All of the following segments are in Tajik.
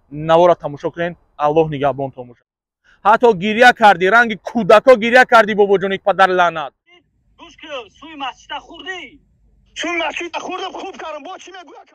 Навора тамошо кунен. Аллоҳ нигаҳбонтон бошад. Ҳатто гирья кардӣ, ранги кӯдако гирья кардӣ, бобоҷони падарлаънат. Гӯш кун, суи масҷида хӯрдӣ? Суи масҷида хӯрдам, хуб кардам, бо чӣ мегӯям?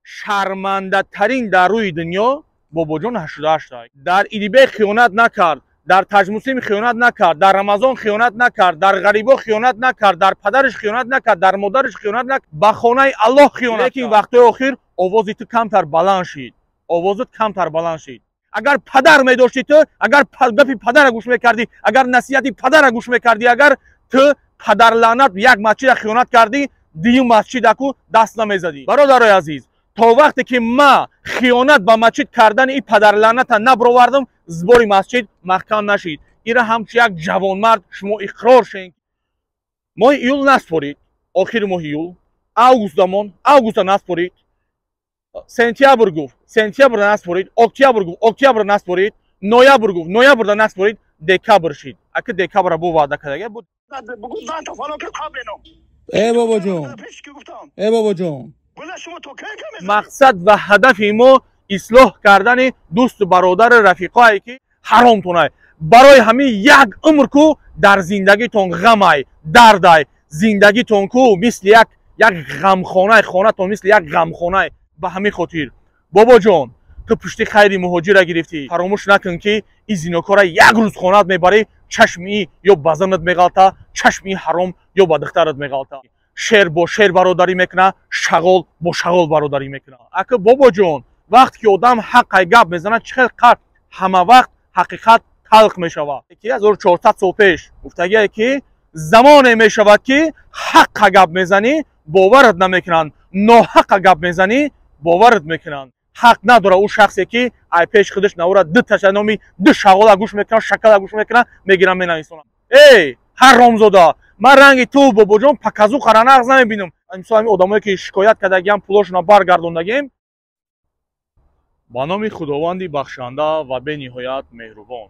Шармандатарин дар рӯи дунё бобоҷон 88. Дар Идибек хиёнат накард, дар Таҷмусим хиёнат накард, дар Рамазон хиёнат накард, дар ғарибо хиёнат накард, дар падараш хиёнат накард, дар модараш хиёнат накард, ба хонаи Аллоҳ хиёнат. Лекин вақтҳои охир овози ту камтар баланд шид, овозат камтар баланд шид. Агар падар медоштӣ ту, агар гапи падара гӯш мекардӣ, агар насиҳати падара гӯш мекардӣ, агар ту падарлаънат як масҷида хиёнат кардӣ, дуюм масҷидаку даст намезадӣ. Бародарои азиз, то вақте ки ма хиёнат ба масҷид кардани и падарлаъната набаровардам, сбори масҷид маҳкам нашид. Ира ҳамчун як ҷавонмард шумо иқрор шен. Моҳи июл наспорид, охири моҳи июл, августдамон, августа наспорид, сентябр гуфт, сентябрда наспорид, октябр гуфт, октябрда наспорид, ноябр гуфт, ноябрда наспорид, декабр шид. Аки декабра бу ваъда кардага буд. Э бобоҷон, э бобоҷон, мақсад ва ҳадафи мо ислоҳ кардани дӯсту бародару рафиқое ки ҳаромтонай. Барои ҳамин як умр ку дар зиндагитон ғамай, дардай, зиндагитон ку мисли як ғамхонай, хонатон мисли як ғамхонай. Ба ҳамин хотир бобоҷон, ту пушти хайри муҳоҷира гирифтӣ. Фаромӯш накун ки ин зинокора як рӯз хонат мебарӣ, чашми ё ба занат меғалта, чашми ҳаром ё ба духтарат меғалта. Шер бо шер бародарӣ мекуна, шағол бо шағол бародарӣ мекуна. Ака бобоҷон, вақте ки одам ҳаққай гап мезанад, чӣ хел қад ҳама вақт ҳақиқат талх мешавад. 1400 сол пеш гуфтагие ки замоне мешавад ки ҳаққа гап мезанӣ, боварат намекунанд, ноҳаққа гап мезанӣ, боварат мекунанд. Ҳақ надора ӯ шахсе ки ай пеш худаш навора ду таша номи ду шағола гӯш мекунад, шакала гӯш мекунад, мегирам, менависонам. Эй ҳаромзода, ман ранги ту бобоҷон паказу қаранағз намебинам. Мисол ҳамин одамое ки шикоят кардагиам, пулошонро баргардондагем. Ба номи Худованди бахшанда ва бениҳоят меҳрубон.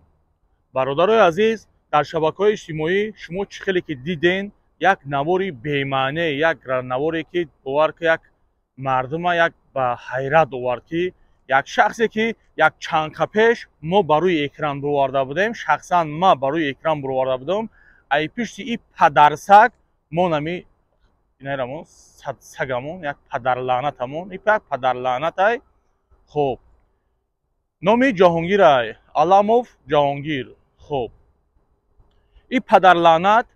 Бародарои азиз, дар шабакаҳои иҷтимоӣ шумо чӣ хеле ки диден, як навори бемаъне, як наворе ки бовар ки як мардума як ба ҳайрат овард, ки як шахсе ки як чанд пеш мо ба рӯи экран бироварда будем, шахсан ма ба рӯи экран бироварда будам, ай пишти и падарсаг мо нами инайрамон сагамон, як падарлаънатамон, и як падарлаънатай. Хоб, номи Ҷаҳонгирай, Аламов Ҷаҳонгир. Хоб, и падарлаънат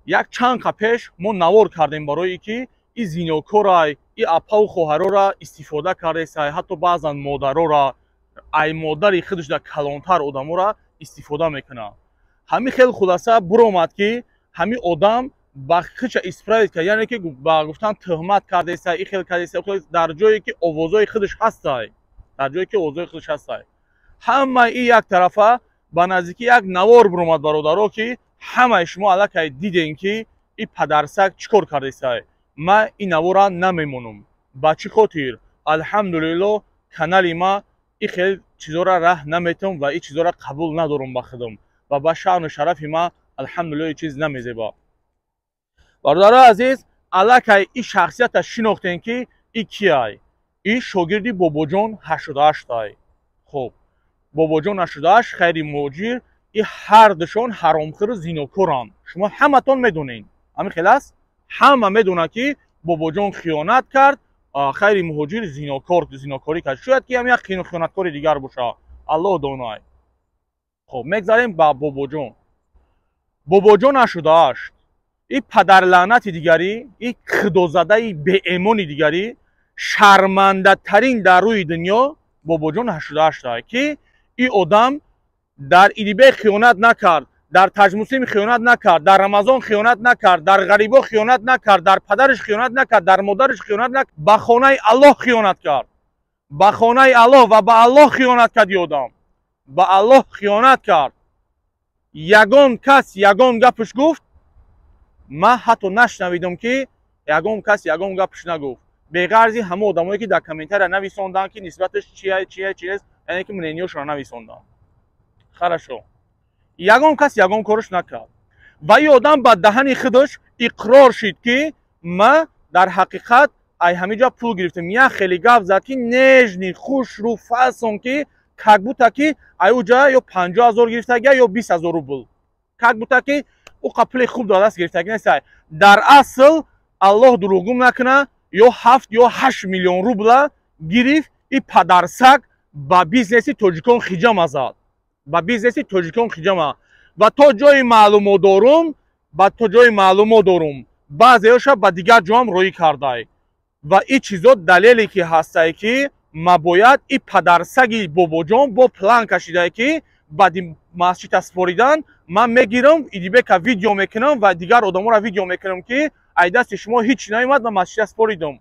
як чанд пеш мо навор кардем барое ки и зинокорай, и апаву хоҳарора истифода кардесай, ҳатто баъзан модарора, ай модари худашда калонтар одамора истифода мекунад. Ҳамин хел хулоса буромад ки ҳамин одам ба худша исправить кард, яъне ки ба гуфтан тӯҳмат кардесай, и хел кардесай, дар ҷое ки овозҳои худаш ҳастай, дар ҷое ки овозҳои худаш ҳастай. Ҳамаи и як тарафа ба наздикӣ як навор буромад, бародаро, ки ҳамаи шумо аллакай дидем ки и падарсаг чӣ кор кардесай. Ман ин навора намемонам. Ба чӣ хотир? Алҳамдулилло, канали ма и хел чизора раҳ наметам ва и чизора қабул надорам ба худам ва ба шаъну шарафи ма алҳамдулилло и чиз намезеба. Бародарои азиз, аллакай и шахсията шинохтем ки и киай. И шогирди бобоҷон 88-ай. Хоб, бобоҷон 88, хайри муҳоҷир, и ҳардушон ҳаромхӯру зинокоранд. Шумо ҳаматон медонед. Ҳамин хел аст? Ҳама медонад ки бобоҷон хиёнат кард, хайри муҳоҷир зинокорӣ кард. Шояд ки ҳам як хиёнаткори дигар бошад, Аллоҳ донай. Хоб, мегзарем ба бобоҷон. Бобоҷон 88, и падарлаънати дигарӣ, и худозадаи беэмони дигарӣ, шармандатарин дар рӯи дунё бобоҷон 88, ки и одам дар Идибек хиёнат накард, дар Таҷмусим хиёнат накард, дар Рамазон хиёнат накард, дар ғарибо хиёнат накард, дар падараш хиёнат накард, дар модараш хиёнат накард, ба хонаи Аллоҳ хиёнат кард. Ба хонаи Аллоҳ ва ба Аллоҳ хиёнат кард. И одам ба Аллоҳ хиёнат кард. Ягон кас ягон гапш гуфт, ман ҳатто нашнавидам ки ягон кас ягон гапш нагуфт, беғарзи ҳама одамое ки дар комментария нависонданд ки нисбаташ чия, чия, чиест, яъне ки мнениёшро нависонданд. Хорошо, ягон кас ягон корш накард ва и одам ба даҳани худаш иқрор шид ки ма дар ҳақиқат ай ҳамин ҷо пул гирифтам. Як хеле гап зад ки нежный, хушрӯ, фасон ки Как будто ки аюҷа ё 50 000 гирифтагия, ё 20 000 рубл, как будто ки ӯ пули хуб дар даст гирифтагӣ нестай. Дар асл, Аллоҳ дурӯғгум накуна, ё 7 ё 8 миллион рубла гирифт. И падарсаг ба бизнеси тоҷикон хиҷама зад, ба бизнеси тоҷикон хиҷама. Ва то ҷои маълумот дорум, ба то ҷои маълумот дорум, баъзеёша ба дигар ҷоам роӣ кардай. Ва ин чизо далеле ки ҳастае, ки мабояд и падарсаги Бобоҷон бо план кашидае, ки баъди масҷида споридан ман мегирам, Идибека видео мекунам ва дигар одаморо видео мекунам, ки ай дасти шумо ҳеҷ наомад, ман масҷида споридам.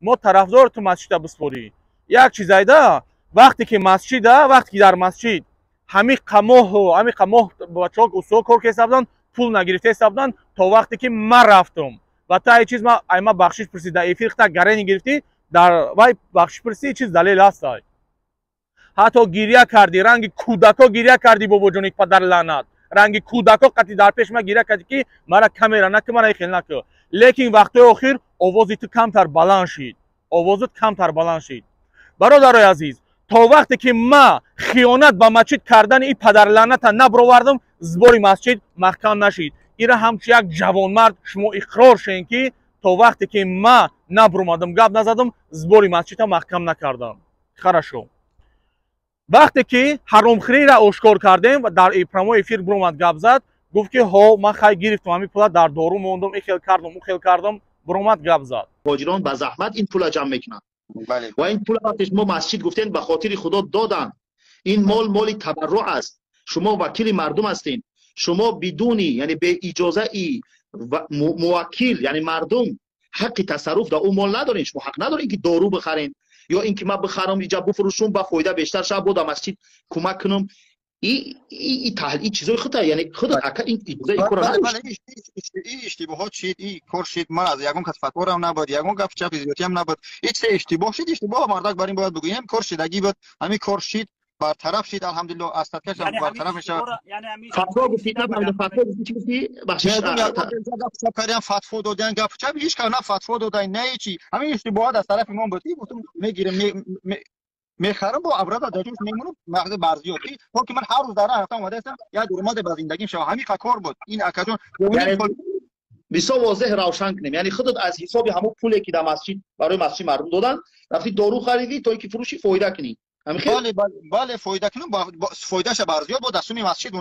Мо тарафдор ту масҷида биспорӣ. Як чиз айда, вақте ки масҷида, вақте ки дар масҷид ҳамин қамоҳу ҳамин қамоҳ бачаҳо, устод кор кеста буданд, пул нагирифтеста буданд, то вақте ки ман рафтам ва та чиз ма ай ма бахшиш пурсид, дар эфир хта гарени гирифтӣ, дар вай бахшиш пурсӣ, чиз далел ҳастай. Ҳатто гиря кардӣ, ранги кӯдако гиря кардӣ, Бобоҷони падар лаънат, ранги кӯдако қати дар пеш ма гиря кардӣ, ки мара камера накӣ, мара хел накӣ. Лекин вақтҳои охир овози ту камтар баланд шид, овозат камтар баланд шид. Бародарои азиз, то вақте ки ма хиёнат ба масҷид кардани и падарлаъната набаровардам, сбори масҷид маҳкам нашид. Ира ҳамчун як ҷавонмард шумо иқрор шен, ки то вақте ки ма набуромадам, гап назадам, сбори масҷида маҳкам накардам. Хорошо, вақте ки ҳаромхӯриро ошкор кардем ва дар прямой эфир буромад, гап зад, гуфт, ки ҳо, ман хай гирифтам ҳамин пула, дар дору мондум, и хел кардам, ӯ хел кардам, буромад, гап зад. Муҳоҷирон ба заҳмат ин пула ҷамъ мекунанд ва ин пула вақте шумо масҷид гуфтен, ба хотири Худо доданд. Ин мол моли табарруъ аст. Шумо вакили мардум ҳастед. Шумо бидуни, яъне беиҷозаи муваккил, яъне мардум, ҳаққи тасарруф дар ӯ мол надоред. Шумо ҳақ надоред, ки дору бихарен ё ин ки ман бихарам, иҷа буфурӯшум, ба фоида бештар шава, бо дар масҷид кӯмак кунам. И чизои худ, яъне худат, ака, ин иҷозаи кора надошт. И иштибоҳот шид, и кор шид. Ман аз ягон кас фатворам набуд, ягон гап чапи зиёдиам набуд. И чизе иштибоҳ шид, иштибоҳ мардак бар ин бояд бигӯем, кор шидагӣ буд, ҳамин кор шид, бартараф шид, алҳамдулилло, аз таткашам бартараф мешавад. Фатво гуфтӣ, нафаҳмидам, фатво гуфтӣ, чӣ гуфтӣ, бахшиш. Гап кардиам, фатво додиан, гап чап ҳеҷ кас на фатво додай, на ҳечи. Ҳамин иштибоҳот аз тарафи мо буд. Гуфтум, мегирем, мехарам, бо абрада дар ҷош мемонам, мағзи барзиёд, то ки ман ҳар рӯз дар рафта омадаастам, як дуромаде ба зиндагим шава. Ҳамин кор буд ин, акаҷон. Бисёр возеҳ равшан кунем, яъне худат аз ҳисоби ҳамон пуле, ки дар масҷид барои масҷид мардум доданд, рафти дору харидӣ, то ин ки фурӯши, фоида кунӣ. Бале, бале, фоида кунам, фоидаша барзиёд бо дастуми масҷид,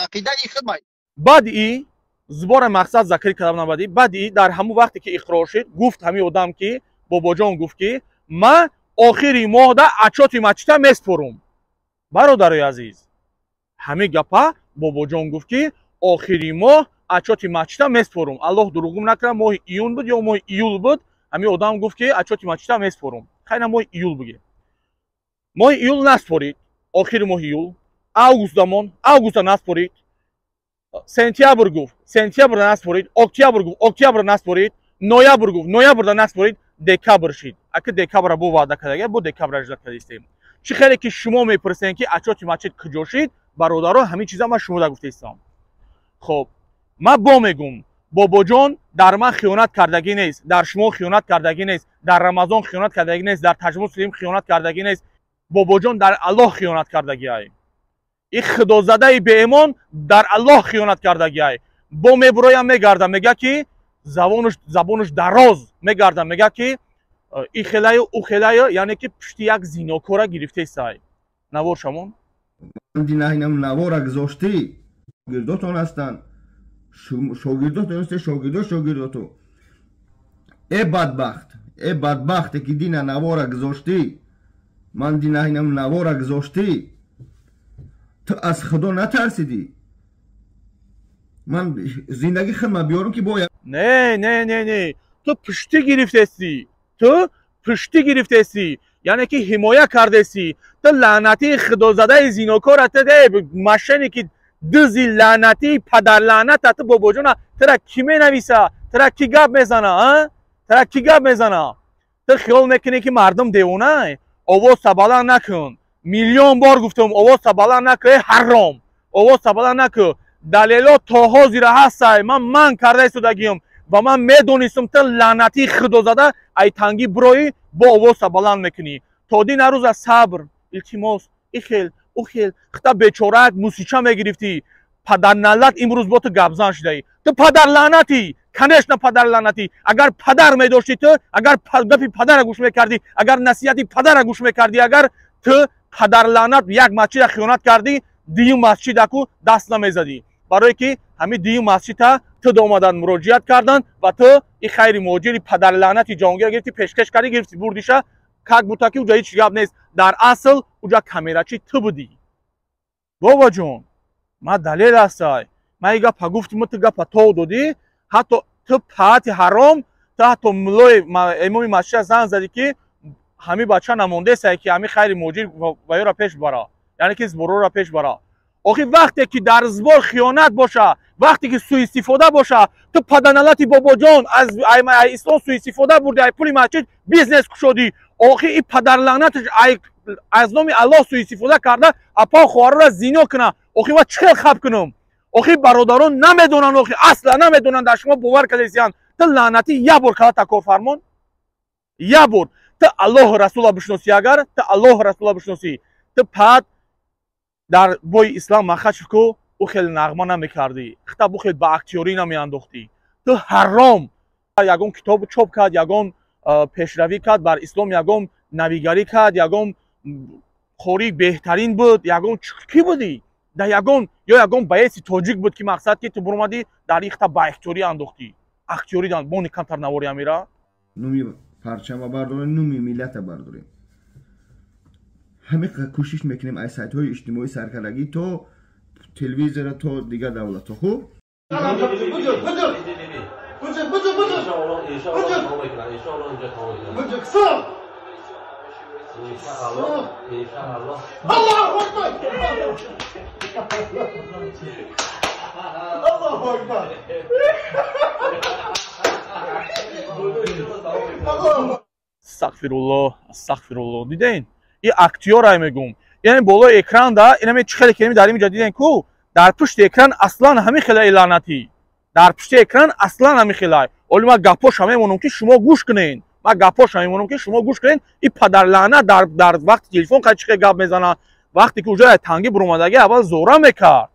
ақидаи хидмат. Баъди и сбора мақсад закрӣ кардам набади. Баъди и дар ҳамун вақте ки иқрор шид, гуфт ҳамин одам, ки Бобоҷон гуфт, ки ман охири моҳда отчёти масҷида меспорум. Бародарои азиз, ҳамин гапа Бобоҷон гуфт, ки охири моҳ отчёти масҷида меспорум. Аллоҳ дурӯғгум накунад, моҳи июн буд ё моҳи июл буд, ҳамин одам гуфт, ки отчёти масҷида меспорум. Хайна, моҳи июл бигем, моҳи июл наспорид. Охири моҳи июл, август дамон, августа наспорид. Сентябр гуфт, сентябрда наспорид. Октябр гуфт, октябрда наспорид. Ноябр гуфт, ноябрда наспорид. Декабр шид. Аки декабра бо ваъда кардага, бо декабра жда кардистем. Чӣ хеле ки шумо мепурсем, ки отчёти масҷид куҷо шид, бародаро, ҳамин чиза ман шумода гуфтаистам. Хоб, ман бо мегум, Бобоҷон дар ман хиёнат кардагӣ нест, дар шумо хиёнат кардагӣ нест, дар Рамазон хиёнат кардагӣ нест, дар Таҷмусулим хиёнат кардагӣ нест. Бобоҷон дар Аллоҳ хиёнат кардагиай. И худозадаи беэмон дар Аллоҳ хиёнат кардагиай. Бо мебуроям, мегарда, мега, ки забонуш дароз, мегарда, мега, ки и хелаю, ӯ хелаю, яъне ки пушти як зинокора гирифтесай. Навор шамон. Навора гузоштӣ, шогирдотон ҳастанд, шогирдотон, шогирдо, шогирдото. Э бадбахт, э бадбахте, ки дина навора гузоштӣ, ман дина навора гузоштӣ, ту аз Худо натарсидӣ? Ман зиндагӣ хидмат биёрам, ки бояд. Не, не, не, не, ту пуштӣ гирифтестӣ, ту пуштӣ гирифтестӣ, яъне ки ҳимоя кардестӣ. Ту лаънатии худозадаи зинокора, ту мошенники, дузи лаънатии падарлаъната, ту Бобоҷона, тура кӣ менависа, тура кӣ гап мезана, тура кӣ гап мезана? Ту хиёл мекунӣ, ки мардум девонай? Овозта баланд накун. Миллион бор гуфтам, овозта баланд накун, э ҳаром, овозта баланд накун. Далело то ҳозира ҳастай. Ман манъ карда истодагиам ва ман медонистам, ту лаънатии худозада ай тангӣ бироӣ, бо овозта баланд мекунӣ. То дина рӯза сабр, илтимос. Ихел ухел хита бечораак мусича мегирифтӣ. Падарналат имрӯз бо ту гапзан шудаӣ. Ту падарлаънатӣ, конечно, падарлаънатӣ. Агар падар медоштӣ ту, агар гапи падара гӯш мекардӣ, агар насиҳати падара гӯш мекардӣ, агар ту падарлаънат як масҷида хиёнат кардӣ, дуюм масҷидаку даст намезадӣ. Барое ки ҳамин дуюм масҷида ту омадан муроҷиат карданд ва ту и хайри муҳоҷири падарлаънати ҷонгир гирифтӣ, пешкаш кардӣ, гирифтӣ, бурдиша, как будто ки уҷа ҳеҷ гап нест. Дар асл уҷа камерачи ту будӣ. Бобоҷон, ма далел ҳастай. Ма и гапа гуфтим, ту гапа тов додӣ, ҳатто ту паати ҳаром, ту ҳатто муллои имоми масҷида занг задӣ, ки ҳамин бача намондесай, ки ҳамин хайри муҳоҷир ваёра пеш бара, яъне ки сборора пеш бара. Охи вақте ки дар сбор хиёнат боша, вақте ки суистифода боша, ту паданалати бобоҷон аз ислом суистифода бурдӣ, ай пули масҷид бизнес кушодӣ. Охи и падарлаънаташ аз номи Аллоҳ суистифода карда, апа хоҳарора зино куна. Охи ма чӣ хел хаб кунам? Охи бародарон намедонанд, охи асла намедонанд, дар шумо бовар кардесиянд. Ту лаънатӣ як бор кала такор фармон, як бор ту Аллоҳу расула бишносӣ, агар ту Аллоҳу расула бишносӣ, ту пад дар бои ислам махачев ку ӯ хеле нағма намекардӣ, хита бу хел ба актёрӣ намеандохтӣ. Ту ҳаром ягон китоб чоп кард, ягон пешравӣ кард бар ислом, ягон навигарӣ кард, ягон қории беҳтарин буд, ягон кӣ будӣ? Да ягон ё ягон баеси тоҷик буд, ки мақсад ки ту буромадӣ дар ихта ба актёрӣ андохтӣ. Актёрӣ бони камтар навори амира. Нуми парчама бардорем, нуми миллата бардорем. Ҳамин кӯшиш мекунем аз сайтҳои иҷтимоӣ саркардагӣ то телевизора то дигар давлатҳо. Хуб, астағфируллоҳ, астағфируллоҳ. Диден, и актёрай мегум, яъне болои экран да инаме чӣ хеле ки дар инҷа диден ку, дар пушти экран аслан ҳамин хелаи лаънатӣ, дар пушти экран аслан ҳамин хелай. Оли ма гапоша мемонам, ки шумо гӯш кунен, ма гапоша мемонам, ки шумо гӯш кунен. И падарлаънат дар вақти телефон чӣ хел гап мезана, вақте ки уҷа танги буромадагӣ аввал зора мекард.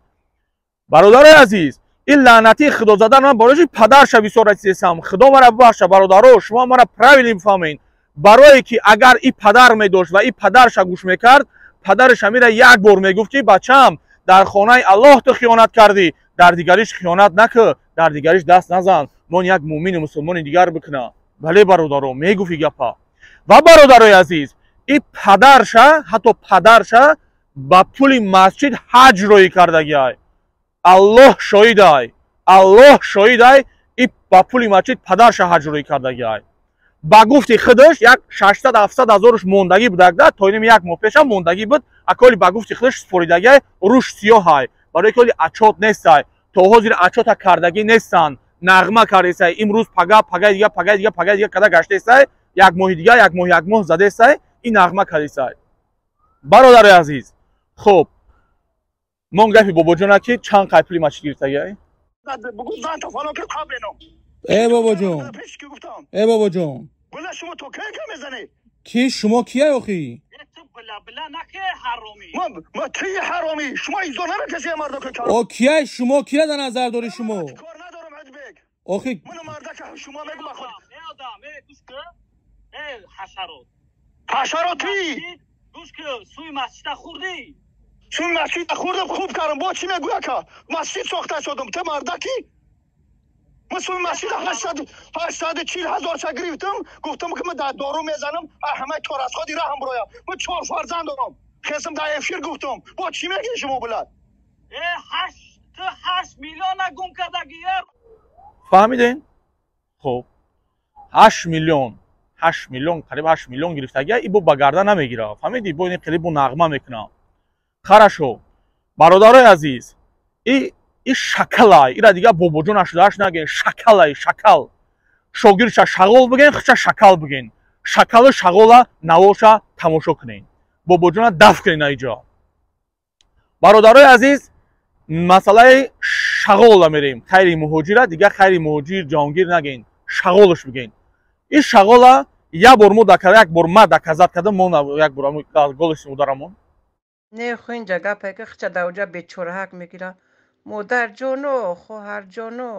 Бародарои азиз, ин лаънатии худозада ман барои падарша бисёр расидесам. Худо мара бибахша, бародаро, шумо мара правильно бифаҳмед. Барое ки агар и падар медошт ва и падарша гӯш мекард, падараш ҳамира як бор мегуфт, ки бачам, дар хонаи Аллоҳ ту хиёнат кардӣ, дар дигариш хиёнат накӯ, дар дигариш даст назан, мон як муъмину мусулмони дигар бикуна. Бале, бародаро, мегуфт и гапа. Ва бародарои азиз, и падарша, ҳатто падарша ба пули масҷид ҳаҷ роӣ кардагиай. Аллоҳ шоҳидай, Аллоҳ шоҳидай, и ба пули масҷид падарша ҳаҷ роӣ кардагиай. Ба гуфти худаш як 600-700 ҳазоруш мондагӣ будагда, то инами як моҳ пеша мондагӣ буд, аколи ба гуфти худаш супоридагиай, руш сиёҳай, барои ки оли ачот нестай, то ҳозир ачота кардагӣ нестанд, нағма кардесай, имрӯз пага, пагаи дига, пагаи дига, пагаи дига када гаштесай, як моҳи дига, як моҳ, як моҳ задесай, ин нағма кардесай. Бародарои азиз, хуб, мон гапи бобоҷона, ки чанд қай пули масҷид гирифтагиай? Э бобоҷон, э бобоҷон, шумо то кай гап мезанӣ? Ки шумо кияй охи? Ма ти ҳаромӣ, шумо изо намекаши мардака. О кияй шумо, кия дар назар дорӣ шумо? Кор надорам, Ҳаҷибек. Охи ман мардака шумо мегум худ. Э одам, э гӯш кун. Э ҳашарот. Ҳашароти? Гӯш кун, сӯи масҷида хӯрдӣ? Сӯи масҷида хӯрдам, хуб кардам. Бо чӣ мегӯя ка? Масҷид сохта шудам, ту мардаки? Ман сӯи масҷида 840 ҳазорша гирифтам, гуфтам ки ман дар дору мезанам, ҳамаи торасходи раҳм бироям. Ман чор фарзанд дорам. Хестам дар эфир гуфтам. Бо чӣ мегӯи шумо билад? Э ту 8 миллиона гум кардагӣ. Фаҳмиден? Хуб, 8 миллион, 8 миллион, қариб 8 миллион гирифтагия, и бо ба гарда намегира. Фаҳмидӣ? Бо ин қариб бо нағма мекунам. Хорошо, бародарои азиз, и шакалай, ира дига бобоҷон нашудааш наген, шакалай, шакал. Шогирдша шағол биген, худша шакал биген. Шакалу шағола навоша тамошо кунен. Бобоҷона даф кунен аиҷо. Бародарои азиз, масъалаи шағола мерем. Хайри муҳоҷира дига хайри муҳоҷир ҷаҳонгир наген, шағолаш биген. Ин шағола як бор мо як бор ма доказат кардам, мо як бор голос ударамон. Не хӯинҷа гапе ки хича дар оҷа бечораҳак мегира. Модарҷоно, хоҳарҷоно,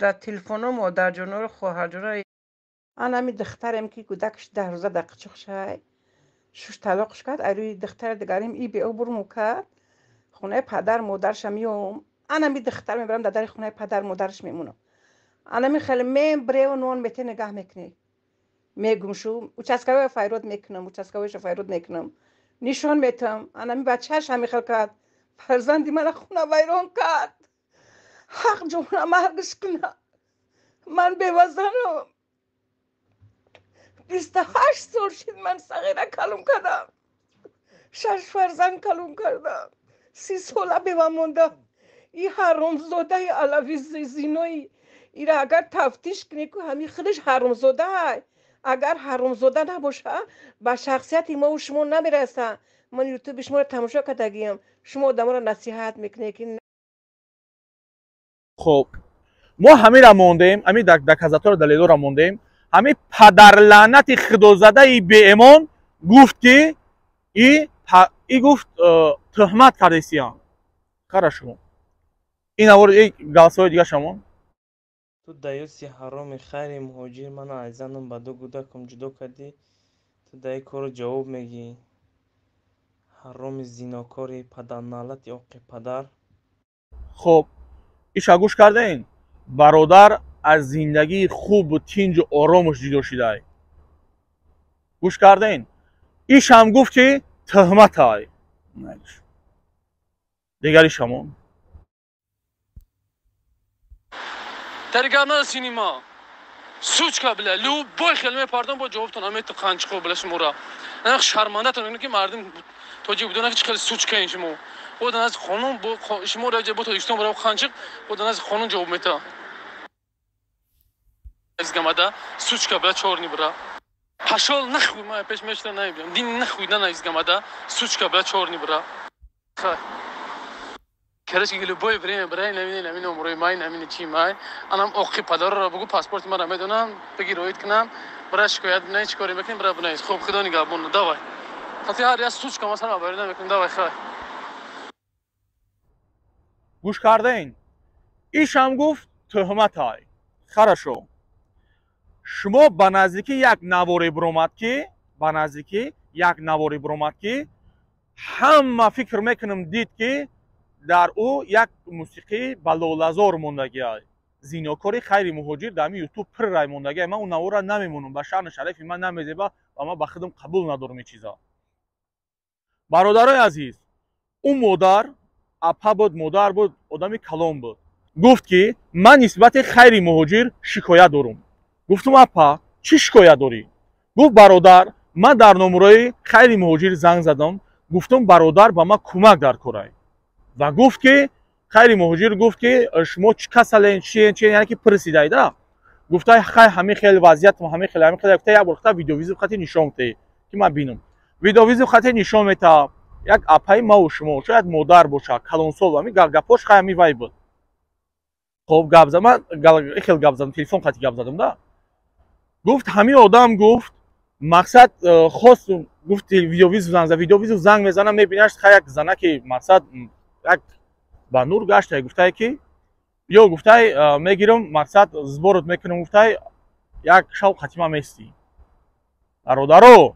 дар телефоно модарҷоноро, хоҳарҷоно. Анами духтарем ки кӯдакш 10 рӯза дар қичуқшай, шуш талоқш кард, айрӯи духтари дигарим и беобрӯму кард. Хонаи падар модарша меом, анами духтар мебарам, дар дари хонаи падар модараш мемонам. Анами хеле мебреу нон мете, нигаҳ мекунӣ. Мегум шу участковой файрод мекунам, участковойша файрод мекунам, нишон метам. Анами бачааш ҳами хел кард, фарзанди мана хона вайрон кард. Ҳақ ҷона маргш куна. Ман бевазанам, 28 сол шид, ман сағира калон кардам, шаш фарзанд калон кардам, 30 сола бева мондам. И ҳаромзодаи алави зинои ира агар тафтиш кунӣ ку, ҳами худаш ҳаромзодаай. Агар ҳаромзода набоша, ба шахсияти мову шумо намераса. Ман ютуби шуморо тамошо кардагиам, шумо одаморо насиҳат мекунед ки Хуб, мо ҳамира мондем, ҳами доказательство, далелора мондем. Ҳами падарлаънати худозадаи беэмон гуфт ки и гуфт, тӯҳмат кардесиям. Хорошо, ин авор голосовой дигашамон. Ту даюси ҳароми хайри муҳоҷир, мана аз занам ба ду кӯдакам ҷудо кардӣ. Ту даи корро ҷавоб мегӣ, ҳароми зинокори падарналати оқи падар. Хуб, иша гӯш кардем. Бародар аз зиндагии хубу тинҷу оромуш ҷудо шудай. Гӯш кардем, ишам гуфт ки тӯҳматай. Дигаришамон. Даргар нарасини ма. Сучка, бля, любой хел мепардам, бо ҷавобтон ҳамето қанчиқо, бля, шумора. Нах шармандатон мекунам, ки мардум тоҷик бидонад, ки чӣ хеле сучка ин шумо. Бо дар назди қонун, бо шумо раҷа бо Тоҷикистон баро қанчиқ, бо дар назди қонун ҷавоб мета. Гамада, сучка, бля, чёрный, бра. Пошёл нахуй, ма пеш мешта наебям. Дин нахуй на навис гамада, сучка, бля, чёрный, бра. Короче, любое время брай, намини, намини, умрои май, намини чи май. Анам оқи падарро бугу, паспорти мара медонам, бигир, роид кунам, бра шикоят бинай, чӣ коре мекунем, бра бинай. Хуб, худо нигаҳбон, давай. Хати ҳар як сучка масалан абарида мекунем, давай, хай. Гӯш кардем, ишам гуфт тӯҳматай. Хорошо, шумо ба наздикӣ як наворе биромад ки, ба наздикӣ як наворе биромад, ки ҳама фикр мекунам дид, ки дар ӯ як мусиқӣ ба лолазор мондагиай, зинокори хайри муҳоҷир дар ҳамин ютуб пиррай мондагиай. Ман он наворро намемонам, ба шаъну шарафи ман намезеба ва ман ба худам қабул надорам ин чиза. Бародарои азиз, ӯ модар, апа буд, модар буд, одами калон буд, гуфт ки ман нисбати хайри муҳоҷир шикоят дорам. Гуфтум: «Апа, чӣ шикоят дорӣ?» Гуфт: «Бародар, ман дар номерои хайри муҳоҷир занг задам, гуфтум: бародар, ба ман кӯмак дар корай». Ва гуфт ки хайри муҳоҷир гуфт ки шумо чӣ касален, чиен, чиен, яъне ки пурсидайда. Гуфта: «Хай, ҳамин хел вазъиятам, ҳамин хел, ҳамин хел». Гуфта: «Як бор хата видеовызов хати нишон медиҳӣ, ки ман бинам». Видеовызов хати нишон метаҳам, як апаи маву шумо, шояд модар бошад, калонсол, ҳамин гапош хай ҳамин вай буд. Хоб, гап зад, ман хел гап задам, телефон хати гап задам да. Гуфт ҳамин одам, гуфт, мақсад хост, гуфт видеовызов занг зад. Видеовызов занг мезанам, мебинаш, хай, як занаки, мақсад, як ба нур гашта. Гуфтае ки ё, гуфтай, мегирам, мақсад, сборот мекунам, гуфтай, як шав хатима местӣ. Бародаро,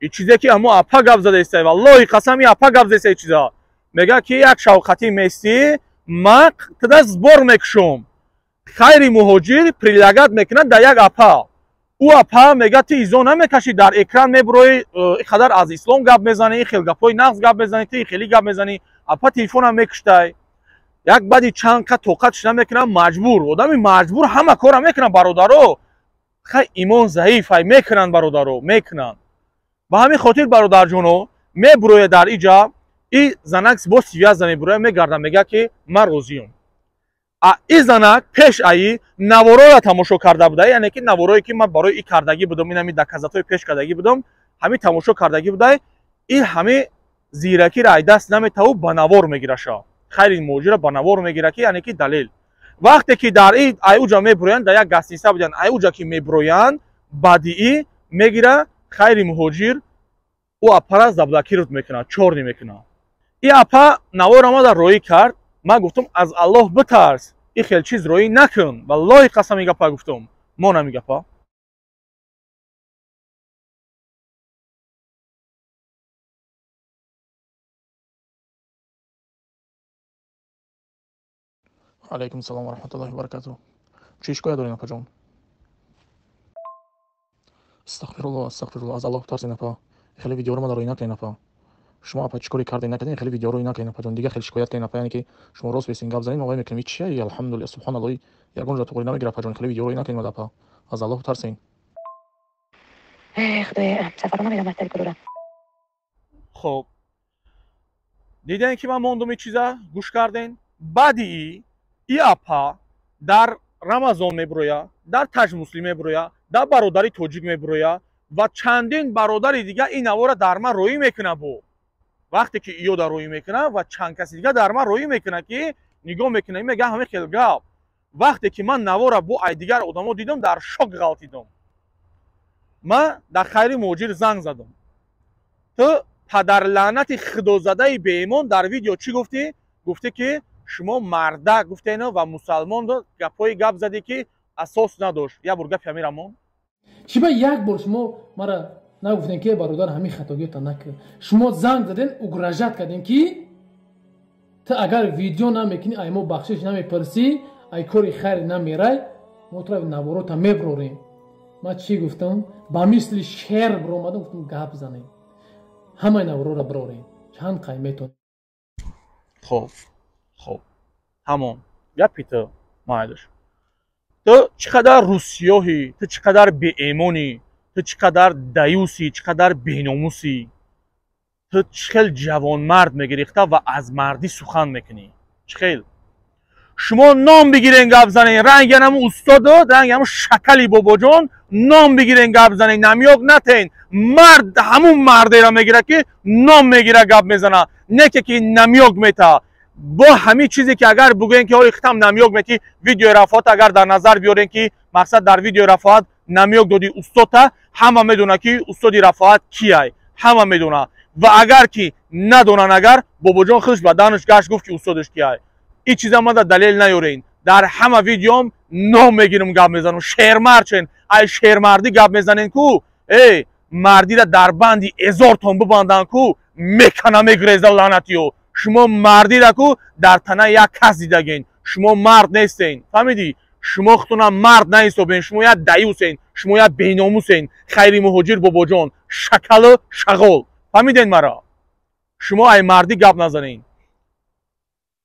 и чизе ки амо апа гап задаистай, валлоҳи қасам, и апа гап задаистай, чиза мега ки як шавқатӣ местӣ, ман туда сбор мекушам. Хайри муҳоҷир предлагать мекунад дар як апа. Ӯ апа мега: «Ту изо намекашӣ, дар экран мебурои, ин қадар аз ислом гап мезанӣ, ин хел гапҳои нағз гап мезанӣ, ту хеле гап мезанӣ». Апа телефонам мекуштай. Як баъди чанд ка тоқатш намекунам, маҷбур, одами маҷбур ҳама кора мекунад. Бародаро, хай, имон заиф ай, мекунанд, бародаро, мекунанд. Ба ҳамин хотир, бародарҷоно, мебурояд дар иҷа и занак бо связь мебурояд, мегарда, мега ки ман розиём. А и занак пеш аи наворора тамошо карда буда, яъне ки наворое ки ман барои и кардагӣ будам, ин ҳами доказательствои пеш кардагӣ будам, ҳами тамошо кардагӣ будай. И ҳами зиракиро ай даст наметаву ба навор мегираша, хайри муҳоҷира ба навор мегира, ки яъне ки далел. Вақте ки дар и ай уҷа мебуроянд, дар як гостиница буданд, ай уҷа ки мебуроянд, баъди мегира хайри муҳоҷир, ӯ аппарат заблокировать мекунад, чёрный мекунад. И апа навор омада роӣ кард. Ман гуфтам аз Аллоҳ битарс, и хел чиз роӣ накун. Валлоҳи қасам и гапа гуфтам. Монам и гапа. Алейкум салом ва раҳматуллоҳи ва баракатуҳ. Чӣ шикоят доред, апаҷон? Астағфируллоҳ, астағфируллоҳ, аз Аллоҳ битарсед, апа. Хеле видеоро мада роӣ накунед, апа. Шумо апа чӣ коре кардед накардед, хеле видеоро роӣ накунед, апаҷон. Дига хеле шикоят кунед, апа, яъне ки шумо рост бесин гап занед, мо вай мекунем. Чия? Алҳамдулиллоҳ, субҳоналлоҳ, ягон ҷо туғри намегирад, апаҷон. Хеле видеоро роӣ накунед, мада апа. Аз Аллоҳ битарсед. Худоя, сафаро намедонам тари курора. Хоб. Дидем ки ман мондум ин чиза, гӯш карден. Баъди и апа дар Рамазон меброя, дар Таҷмуслим меброя, дар бародари тоҷик меброя ва чандин бародари дига ин навора дар ман роӣ мекуна. Бо вақте ки иё дар роӣ мекуна ва чанд каси дига дар ман роӣ мекуна, ки нигоҳ мекуна, мега ҳамин хел гап. Вақте ки ман навора бо ай дигар одамо дидам, дар шок ғалтидам. Ман дар Хайри Муҳоҷир занг задам. Ту падарлаънати худозадаи беимон дар видео чӣ гуфтӣ? Гуфтӣ ки шумо мардак гуфтено ва мусалмон гапҳои гап задӣ ки асос надошт. Як бор гапи ҳамира мон. Чӣ ба як бор шумо мара нагуфтем ки бародар ҳамин хатогиёта накард? Шумо занг заден, угрожать кардем ки ту агар видео намекунӣ, ай мо бахшиш намепурсӣ, ай кори хайр намерай, мо тура наворота меброрем. Ман чӣ гуфтам? Ба мисли шер биромадам, гуфтам гап занем, ҳамаи наворора бирорем, чанд қай метонем. Хоб, хоб, тамом. Гапи ту майлаш. Ту чӣ қадар русиёҳӣ, ту чӣ қадар беэмонӣ, ту чӣ қадар даюсӣ, чӣ қадар беномусӣ. Ту чӣ хел ҷавонмард мегирифта ва аз мардӣ сухан мекунӣ. Чӣ хел? Шумо ном бигирен гап занен, ранги ҳамун устодо, ранги ҳамун шакали бобоҷон ном бигирен гап занен, намёк натен. Мард ҳамун мардеро мегирад ки ном мегира гап мезана, не ки намёк мета. Бо ҳамин чизе ки агар бугӯем ки ҳоли хитам намёк мети, видеои Рафоат агар дар назар биёрем ки мақсад дар видеои Рафоат намёк доди устота, ҳама медона ки устоди Рафоат кияй, ҳама медона. Ва агар ки надонан, агар бобоҷон худаш ба данаш гашт гуфт ки устодаш кияй. Ин чиза мада далел наёрен. Дар ҳама видеом ном мегирам гап мезанам. Шермард чен, ай шермардӣ гап мезанен ку, эй мардира дар банди эзортон бибандан ку, мекана мегреза лаънатиё. Шумо мардира ку дар тана як кас дидаген. Шумо мард нестен. Фаҳмидӣ? Шумо худтона мард наҳисобен. Шумо як даюсен, шумо як беномусен. Хайри Муҳоҷир бобоҷон, шакалу шағол. Фаҳмиден мара? Шумо ай мардӣ гап назанен.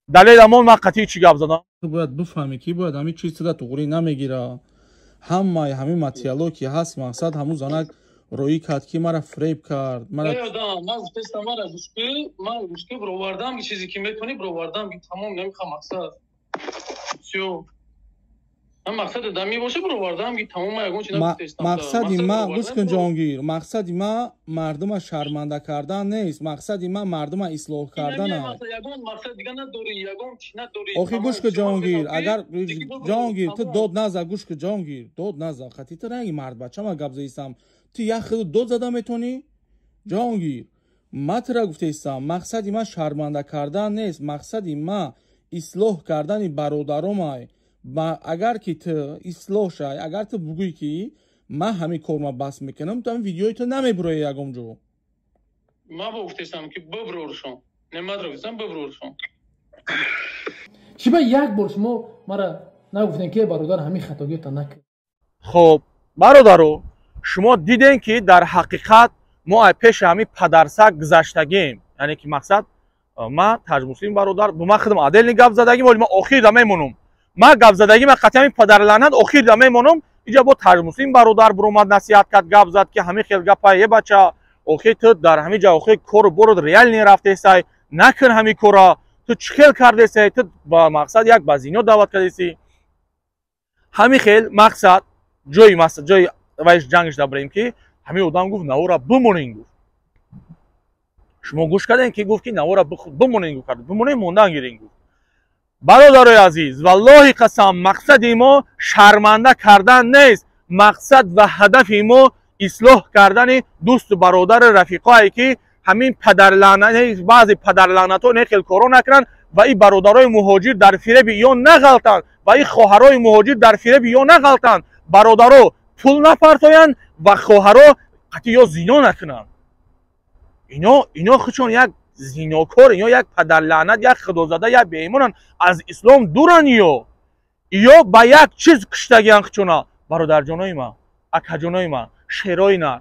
Далеламон ман қатъи чӣ гап задам? Ту бояд бифаҳмӣ ки бояд ҳамин чиз туда туғрӣ намегира. Ҳамаи ҳамин материало ки ҳаст, мақсад ҳамун занак роӣ кард ки мара фреб кард. Мара ман гуфтестам, мара гӯшки, ман гӯшки бировардам ки чизе ки метавонӣ бировардам ки тамом намехоҳам мақсад. Всё. Ман мақсад дами боша бировардам ки тамом, ман ягон чиз нагуфтестам. Мақсади ма гӯш кун Ҷонгир, мақсади ма мардума шарманда кардан нест, мақсади ма мардума ислоҳ кардан аст. Ягон мақсад дига надорӣ, ягон чи надорӣ. Охи гӯш кун Ҷонгир, агар Ҷонгир ту дод наза, гӯш кун Ҷонгир, дод наза, хати ту ранги мардбача ма гап заистам. Ту як хело дод зада метонӣ? Ҷонгир, ма тура гуфтаистам, мақсади ма шарманда кардан нест, мақсади ма ислоҳ кардани бародаромай. Агар ки ту ислоҳ шай, агар ту бугӯӣ ки ман ҳамин корма бас мекунам, ту ҳамин видеои ту намебурои ягон ҷо. Ман бо гуфтаистам ки биброршон. Не, ман гуфтам биброршон. Чӣ ба як бор шумо мара нагуфтем ки бародар ҳамин хатогиёта накард? Хоб, бародаро, шумо дидем ки дар ҳақиқат мо ай пеши ҳамин падарсак гузаштагем. Яъне ки мақсад ман Таҷмуслим бародар, бо ман худам отдельный гап задагим, вале ман охирда мемонам. Ман гап задагим, ман қатъи ҳамин падарлаънат охирда мемонам. Иҷа бо Таҷмуслим бародар биромад насиҳат кард, гап зад ки ҳамин хел гапа, е бача, охир ту дар ҳамин ҷа охир кору борот реални рафтесай, накун ҳамин кора, ту чӣ хел кардесай, ту ба мақсад як ба зино даъват кардеси. Ҳамин хел мақсад ҷои мақсад ҷои вайш ҷангш дабарем ки ҳамин одам гуфт навора бимонен гуфт. Шумо гӯш кардем ки гуфт ки навора бимонен гуфт, бимонен мондан гирен гуфт. Бародарои азиз, валлоҳи қасам, мақсади мо шарманда кардан нест. Мақсад ва ҳадафи мо ислоҳ кардани дӯсту бародару рафиқое ки ҳамин падарлаънат, баъзе падарлаънатҳо не хел коро накунанд ва ин бародарои муҳоҷир дар фиреби ё нағалтанд ва ин хоҳарои муҳоҷир дар фиреби ё нағалтанд. Бародаро пул напартоянд ва хоҳаро қатъи ё зино накунанд. Ино худшон як зинокор, ино як падарлаънат, як худозада, як беимонанд, аз ислом дуранд. Ё ба як чиз киштагиянд худшона. Бародарҷонои ман, акаҷонои ман, шерои нар,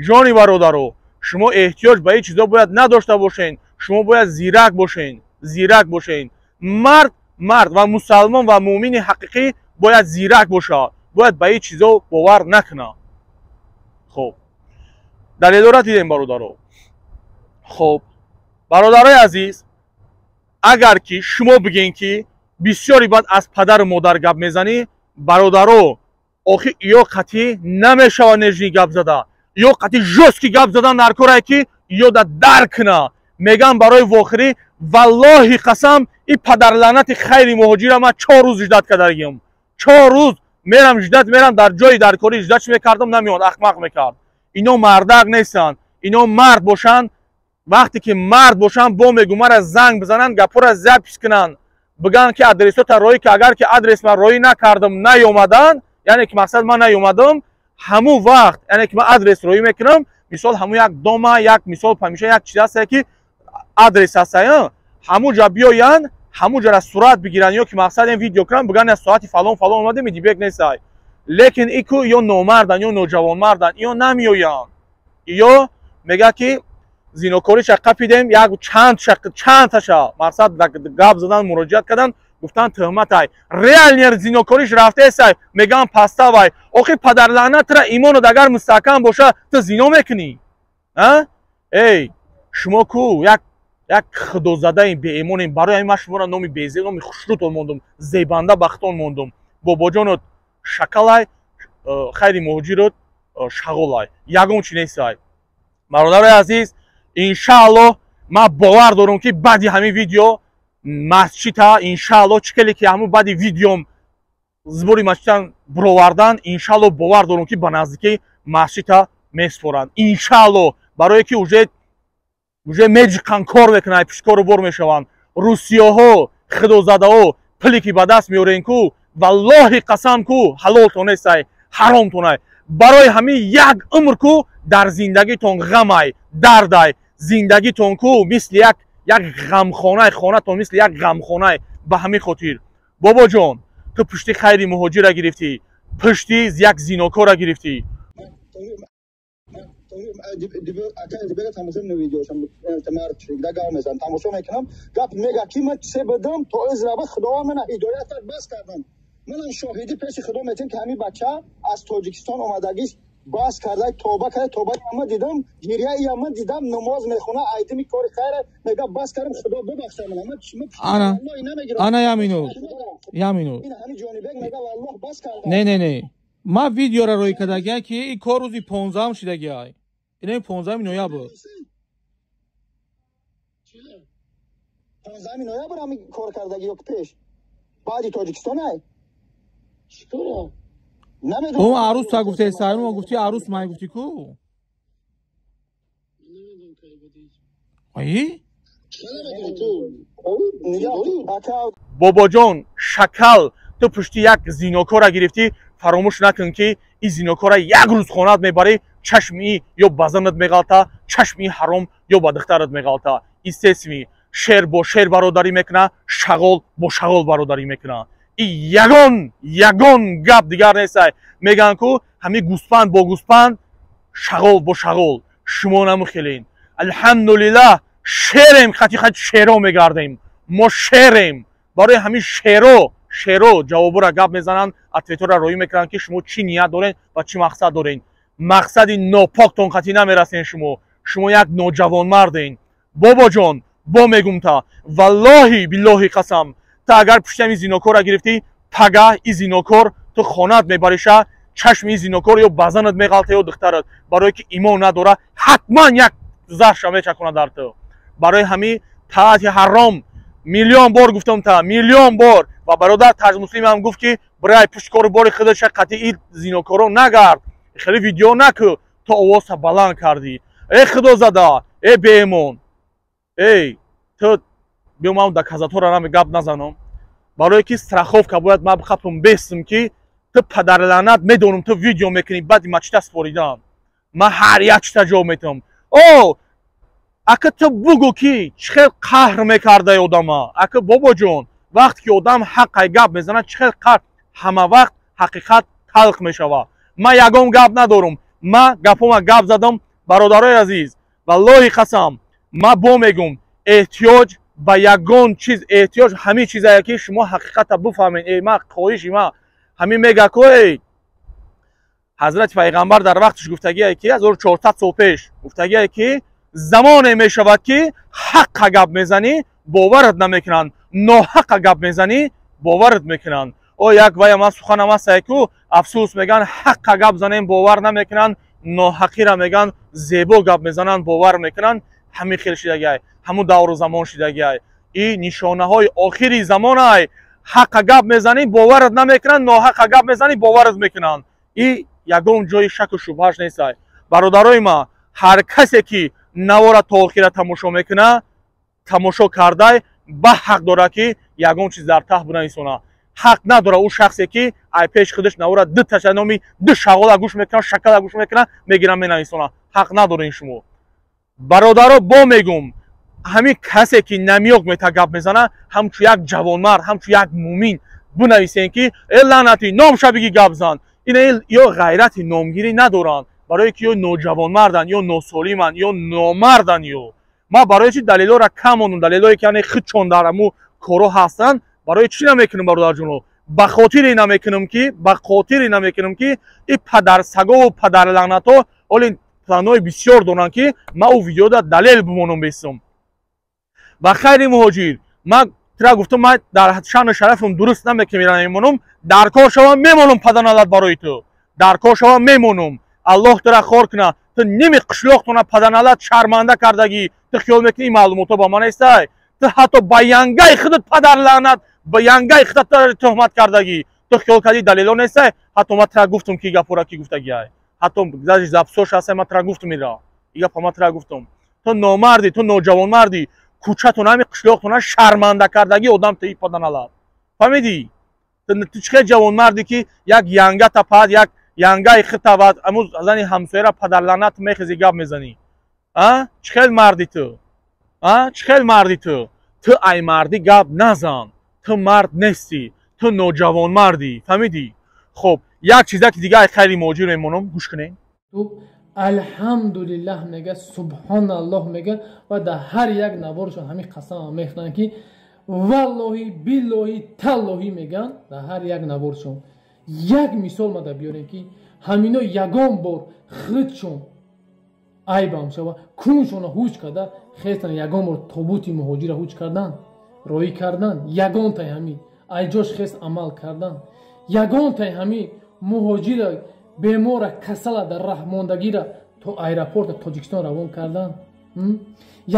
ҷони бародаро, шумо эҳтиёҷ ба ин чизо бояд надошта бошед. Шумо бояд зирак бошед, зирак бошед. Мард ва мусалмон ва муъмини ҳақиқӣ бояд зирак бошад, бояд ба ин чизо бовар накунад. Хоб, далелора дидем, бародаро. Хоб, бародарои азиз, агар ки шумо бигӯен ки бисёри баъд аз падару модар гап мезанӣ, бародаро, охи ё қатъӣ намешавад нежный гап зада, ё қатъи жёсткий гап задан дар корае ки ё да дар куна. Мегӯям барои вохирӣ, валлоҳи қасам, ин падарлаънати хайри муҳоҷира ман 4 рӯз ждать кардагиам. 4 рӯз мерам ждать, мерам дар ҷои дар корӣ ждать чӣ мекардам, намеомад, ахмақ мекард. Ино мардак нестанд. Ино мард бошанд, вақте ки мард бошанд, бо мегӯ мара занг бизананд, гапҳоро запись кунанд, бигӯянд ки адресота роӣ ки, агар ки адрес ман роӣ накардам, наёмаданд, яъне ки мақсад ман наёмадам, ҳамун вақт, яъне ки ман адрес роӣ мекунам, мисол ҳамун як дома, як мисол ҳамеша як чиз ҳаста ки адрес ҳаста, ҳамун ҷа биёянд, ҳамун ҷара сурат бигиранд ё ки мақсад ин видео кунанд, бигӯянд я соати фалон фалон омадем, идибек нестай. Лекин ику ё номарданд, ё ноҷавонмарданд, ё намеоянд. Ё мегӯяд ки зинокориша қапидем, як чандташа мақсад гап задан, муроҷиат кардан, гуфтан тӯҳматай. Реально зинокориш рафтаесай, мегӯянд паставай. Охи падарлаънатра имонат агар мустаҳкам боша, ту зино мекунӣ? Эй, шумо ку як худозадаем, беимонем. Барои ҳамин ман шуморо номи безеб, номи хушрӯтон мондум, зебанда бахтон мондум. Бобоҷонот шакалай, хайри муҳоҷирот шағолай, ягон чи нестай. Бародарои азиз, иншааллоҳ ман бовар дорам ки баъди ҳамин видео масҷида, иншааллоҳ чӣ хеле ки ҳамун баъди видеом збори масҷидан буровардан, иншааллоҳ бовар дорам ки ба наздикӣ масҷида месупоранд. Иншааллоҳ, барое ки уже меҷиқан кор мекунанд, пишткору бор мешаванд. Русиёҳо, худозадаҳо, пуле ки ба даст меорен ку, валлоҳи қасам ку, ҳалолтон нестай, ҳаромтонай. Барои ҳамин як умр ку дар зиндагитон ғамай, дардай. Зиндагитон ку мисли як ғамхонай, хонатон мисли як ғамхонай. Ба ҳамин хотир, бобоҷон, ту пушти хайри муҳоҷира гирифтӣ, пушти як зинокора гирифтӣ. Тамошо мекунам, гап мега ки ман се бидам, то израба Худованд мана ҳидоят кард, бас кардам. Манам шоҳидӣ пеши Худо метем ки ҳамин бача аз Тоҷикистон омадагист, бас карда, тоба карда, тоба ман дидам, гиряи ман дидам, намоз мехона, айдими кори хайр, мега бас кардам, Худо бибахша мана. Ана, ана яминут, яминут. Ин ҳамин Ҷонибек мега валлоҳ бас кардам. Не, не, не. Ман видеоро рӯй кардагия ки ин кор рӯзи 15 шидагиай. Ин 15 ноябр. 15 ноябр ҳамин кор кардаги ё пеш? Баъди Тоҷикистон ай? Чикора? Намедонам. Ӯ арӯс та гуфте, сайру гуфти арӯс май гуфти ку? Ай? Бобоҷон, шакал, ту пушти як зинокора гирифтӣ, фаромӯш накун ки ин зинокора як рӯз хонат мебарӣ, чашми ё ба занат меғалта, чашми ҳаром ё ба духтарат меғалта. Естественно, шер бо шер бародарӣ мекуна, шағол бо шағол бародарӣ мекуна. И ягон гап дигар нестай. Мегӯянд ку ҳамин гӯспанд бо гӯспанд, шағол бо шағол. Шумо намухелен. Алҳамдулиллаҳ, шерем, хати хати шеро мегардем. Мо шерем. Барои ҳамин шеро ҷавобора гап мезананд, ответора роӣ мекунанд ки шумо чӣ ният дорен ва чӣ мақсад дорен. Мақсади нопоктон қатъӣ намерасен шумо. Шумо як ноҷавонмарден. Бобоҷон, бо мегум та, валлоҳи биллоҳи қасам, та агар пушти ҳамин зинокорра гирифтӣ, пагаҳ ин зинокор ту хонат мебариша, чашми ин зинокор ё ба занат меғалта ё духтарат, барое ки имон надора, ҳатман як зарша мечакона дар ту. Барои ҳамин таати ҳаром миллион бор гуфтам та, миллион бор. Ва бародар Таҷмуслим ҳам гуфт ки брай пушти кору бори худаша қатъи зинокоро нагард, хеле видео накӯ, то овоза баланд кардӣ. Э худозада, Э беэмон, эй ту биё, ман доказатора нами гап назанам, барое ки страховка бояд ман бихапам бесм, ки ту падарлаънат медонам, ту видео мекунӣ баъди мачита споридан. Ман ҳар як чита ҷавоб метавам. О ака, ту бугӯ, ки чӣ хел қаҳр мекардаи одама. Ака, бобоҷон, вақте ки одам ҳаққай гап мезанад, чӣ хел қаҳр, ҳама вақт ҳақиқат талх мешавад. Ман ягон гап надорам, ман гапома гап задам. Бародарои азиз, валлоҳи қасам, ман бо мегӯм, эҳтиёҷ ба ягон чиз, эҳтиёҷ ҳамин чизае, ки шумо ҳақиқата бифаҳмед. Э ман хоҳиши ман ҳамин мега ку, эй ҳазрати пайғамбар дар вақташ гуфтагие, ки 1400 сол пеш гуфтагие, ки замоне мешавад, ки ҳаққа гап мезанӣ, боварат намекунанд, ноҳаққа гап мезанӣ, боварат мекунанд. О як вая ман суханам астае ку, афсӯс, мегӯянд, ҳаққа гап занем, бовар намекунанд, ноҳаққира мегӯянд, зебо гап мезананд, бовар мекунанд. Ҳамин хел шидагиай, ҳамун давру замон шидагиай, и нишонаҳои охири замонай. Ҳаққа гап мезанӣ, боварат намекунанд, ноҳаққа гап мезанӣ, боварат мекунанд. И ягон ҷои шаку шубҳаш нестай. Бародарои ман, ҳар касе ки навора то охира тамошо мекунад, тамошо кардай, ба ҳақ дорад, ки ягон чиз дар таҳ бинависона. Ҳақ надорад ӯ шахсе, ки ай пеши худаш навора ду таша номи ду шағола гӯш мекунад, шакала гӯш мекунад, мегирам, менависона. Ҳақ надоред шумо, бародаро. Бо мегӯм, ҳамин касе ки намёк мета, гап мезана, ҳамчун як ҷавонмард, ҳамчун як мӯмин бинависем, ки э лаънатӣ, номша биги, гап зан. Ина ё ғайрати номгирӣ надоранд, барое ки ё ноҷавонмарданд, ё носолиманд, ё номарданд. Ё ман барои чи далелҳоро кам мондум, далелҳое ки яъне худшон дар ҳамун корҳо ҳастанд, барои чӣ намекунам, бародарҷоно? Ба хотире намекунам, ки ба хотире намекунам, ки и падарсагову падарлаънатҳо оли планҳои бисёр доранд, ки ман ӯ видеода далел бимонам бесам. Ба хайри муҳоҷир, ман тира гуфтам, ман дар шаъну шарафам дуруст намекунам, мемонам, дар кор шавам, мемонам. Паданалат, барои ту дар кор шавам, мемонам. Аллоҳ тура хор кунад, ту ними қишлоқтона, паданалат, шарманда кардагӣ. Ту хиёл мекунӣ, маълумотҳо ба ман нестай? Ту ҳатто ба янгаи худат, падарлаънат, ба янгаи худат тӯҳмат кардагӣ. Ту хиёл кардӣ, далело нестай? Ҳатто ман тира гуфтам, ки гапора ки гуфтагиай, ҳатто даже записош ҳастай. Ман тира гуфтам, ира и гапа ман тира гуфтам. Ту номардӣ, ту ноҷавонмардӣ, кӯчатон, ҳами қишлоқтона шарманда кардагӣ одам ту, паданалат. Фаҳмидӣ? Ту чӣ хел ҷавонмардӣ, ки як янга тапад, як янгаи хитавад, аму зани ҳамсояра, падарлаънат, мехези, гап мезанӣ? А чӣ хел марди ту? А чӣ хел марди ту? Ту ай мардӣ гап назан, ту мард нестӣ, ту ноҷавонмардӣ. Фаҳмидӣ? Хуб, як чизаки дига ай хайри муҳоҷир мемонам, гӯш кунед. Алҳамдулиллаҳ мега, субҳоналлоҳ мега ва дар ҳар як наворшон ҳамин қасама мехӯранд, ки валлоҳи, биллоҳи, таллоҳӣ меган дар ҳар як наворшон. Як мисол мада биёрем, ки ҳамино ягон бор худшон айбам шава, куншона ҳуҷ карда хестан, ягон бор тобути муҳоҷира ҳуҷ кардан, роӣ кардан, ягонтай ҳамин айҷош хест амал кардан, ягонтай ҳамин муҳоҷира бемора, касала, дар раҳмондагира то аэропорта Тоҷикистон равон кардан,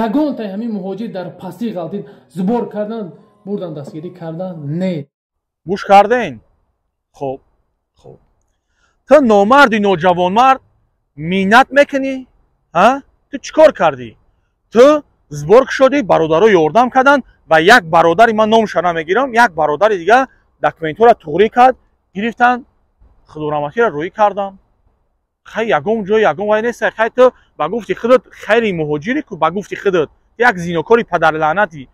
ягонтай ҳамин муҳоҷир дар пастӣ ғалтид, сбор кардан, бурдан, дастгирӣ кардан, не. Гӯш карден? Хуб, хуб, ту номарди ноҷавонмард, миннат мекунӣ? А ту чӣ кор кардӣ? Ту сбор кушодӣ, бародаро ёрдам карданд ва як бародари ман, номша намегирам, як бародари дига документҳоро туғрӣ кард, гирифтанд, худораматиро рӯӣ кардам. Хай, ягон ҷой, ягон вай нест. Хай, ту ба гуфти худат хайри муҳоҷире ку, ба гуфти худат як зинокори падарлаънатӣ.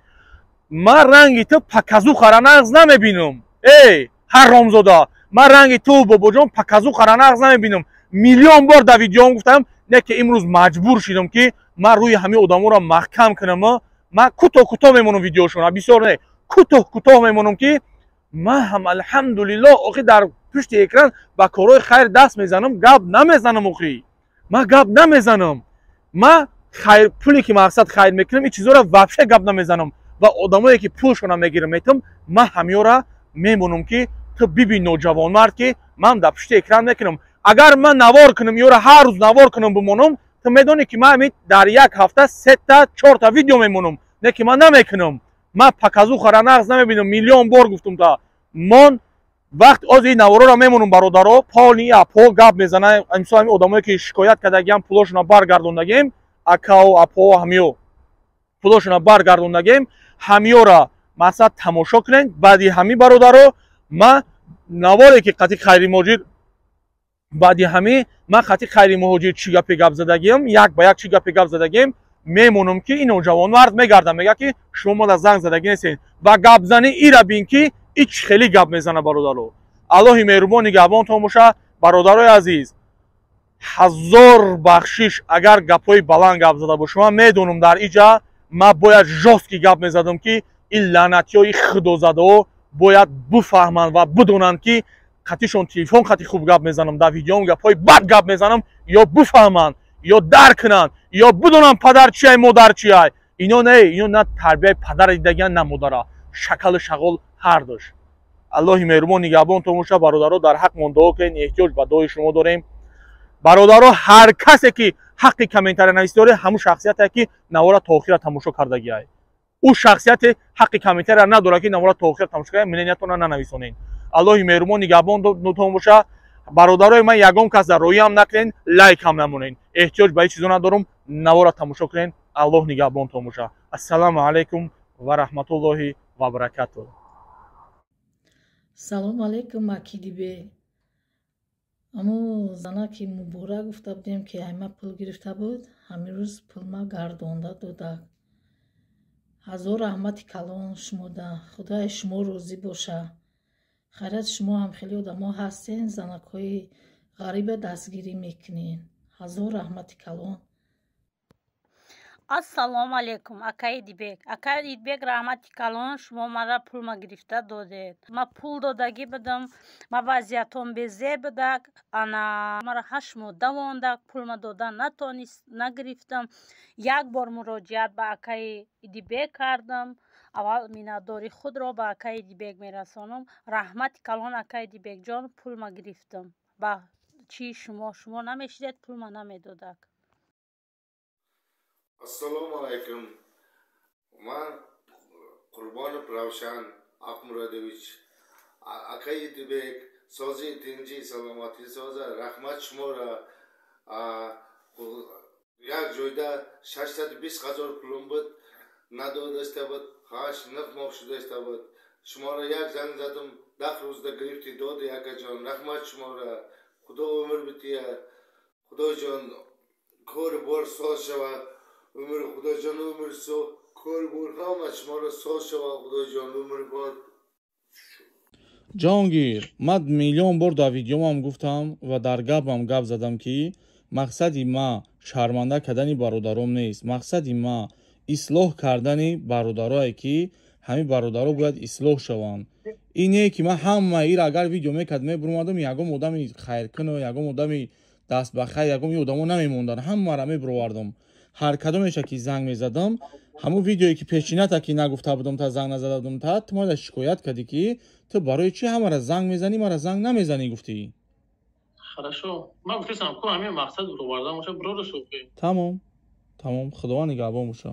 Ман ранги ту показухара нағз намебинам, эй ҳаромзода. Ман ранги ту, бобоҷон, показухара нағз намебинам. Миллион бор дар видеом гуфтам, не ки имрӯз маҷбур шидам, ки ман рӯи ҳамин одаморо маҳкам кунам. Ман кӯтоҳ кӯтоҳ мемонам видеошона, бисёр не, кӯтоҳ кӯтоҳ мемонам, ки ман ҳам, алҳамдулиллоҳ, охи дар пушти экран ба корҳои хайр даст мезанам, гап намезанам. Охи ман гап намезанам. Ман хайр, пуле ки мақсад хайр мекунам, ин чизҳоро вообще гап намезанам ва одамое ки пулшона мегирам, метам, ман ҳамёра мемонам, ки ту бибин, ноҷавонмард, ки ман дар пушти экран мекунам. Агар ман навор кунам, ёра ҳар рӯз навор кунам, бимонам, ту медонӣ, ки ман дар як ҳафта сета, чорта видео мемонам. Не ки ман намекунам. Ман показухара нағз намебинам, миллион бор гуфтум. Та мон вақт оз ин навороро мемонам, бародаро, полни апо гап мезана. Мисол, ҳамин одамое ки шикоят кардагиам, пулошона баргардондагем. Акау, апо, ҳамиё пулошона баргардондагем, ҳамиёра мақсад тамошо кунед. Баъди ҳами, бародаро, ма наворе ки қати Хайри Муҳоҷир, баъди ҳами ман қати Хайри Муҳоҷир чӣ гапе гап задагиам, як ба як чӣ гапе гап задагием, мемонам ки ин ҷавонмард мегардам, мега ки шумо мода занг задагӣ нестед ва гапзанӣ ира бин ки ич хеле гап мезана. Бародаро, Аллоҳи меҳрубон нигаҳбонтон боша. Бародарои азиз, ҳазор бахшиш, агар гапҳои баланд гап зада бошам. Ман медонам, дар иҷа ман бояд жёсткий гап мезадам, ки ин лаънатиҳои худозадаҳо бояд бифаҳманд ва бидонанд, ки қатишон телефон қати хуб гап мезанам, дар видеом гапҳои бад гап мезанам. Ё бифаҳманд, ё дарк кунанд, ё бидонанд падар чиай, модар чиай. Ино не, ино на тарбияи падара дидагиян, на модара, шакалу шағол ҳардуш. Аллоҳи меҳрубон нигаҳбонтон боша. Бародаро, дар ҳаққмон дуо кунед, эҳтиёҷ ба дуои шумо дорем. Бародаро, ҳар касе ки ҳаққи комментария нависӣ доред, ҳамун шахсияте ки навора то охира тамошо кардагиай. Ӯ шахсияте ҳаққи комментария надорад, ки навора то охира тамошо карда, мнениятонро нанависонед. Аллоҳи меҳрубон нигаҳбонтон боша. Бародарои ман, ягон кас дар роҳиам накунед, лайкам намонед, эҳтиёҷ ба ҳеҷ чизо надорум. Навора тамошо кунед. Аллоҳ нигаҳбонтон боша. Ассалому алайкум ва раҳматуллоҳи ва баракатуҳ. Салому алайкум, аки Дибек. Амо занаки Муборак гуфта будем, ки айма пул гирифта буд, ҳамин рӯз пулма гардонда додак. Ҳазор раҳмати калон шумода, Худои шумо розӣ боша. Хайрат, шумо ҳам хеле одамо ҳастен, занакҳои ғариба дастгирӣ мекунен. Ҳазор раҳмати калон. Ассалому алайкум, акаи Дибек. Акаи Дибек, раҳмати калон, шумо мара пулма гирифта додед. Ма пул додагӣ будам, ма вазъиятом безеб будак, ана мара 8 моҳ давондак, пулма дода натонист, нагирифтам. Як бор муроҷиат ба акаи Дибек кардам. Аввал миннатдори худро ба акаи Дибек мерасонам. Раҳмати калон, акаи Дибекҷон, пулма гирифтам. Ба чии шумо, шумо намешидед, пулма намедодак. Assalomu alaykum. Man Qurbonov Ravshan Akmuradovich. Aka Idibek, sozi, tinchi, salomatlik soza, rahmat shumora. Як joyda 620 000 pulim bud, надодаста буд, 8-9 моҳ шудаста буд. Шуморо як занг задам, 10 рӯзда гирифти доди, акаҷон, раҳмат шуморо. Худо умр бития. Худоҷон, кори бор соз шавад. Умр, Худоҷон, умр со, кори бор ҳама шуморо соз шавад, Худоҷон, умр бор. Ҷаҳонгир, ман миллион бор дар видеомам гуфтам ва дар гапам гап задам, ки мақсади ма шарманда кардани бародаром нест. Мақсади ма ислоҳ кардани бародарое, ки ҳамин бародаро бояд ислоҳ шаванд. Ин не ки ман ҳама ира агар видео мекард, мебуромадам, ягон одами хайркуну, ягон одами дастбахайр, ягон одамо намемондан, ҳамаро мебуровардам. Ҳар кадомеша ки занг мезадам, ҳамун видеое ки пешината ки нагуфта будам, та занг назада будам, та ту мада шикоят кардӣ, ки ту барои чӣ ҳамаро занг мезанӣ, мара занг намезанӣ, гуфтӣ. Хорошо, ман гуфтесам ку ҳамин мақсад буровардан боша, бирору шӯхӣ. Тамом, тамом, Худованд нигаҳбон боша.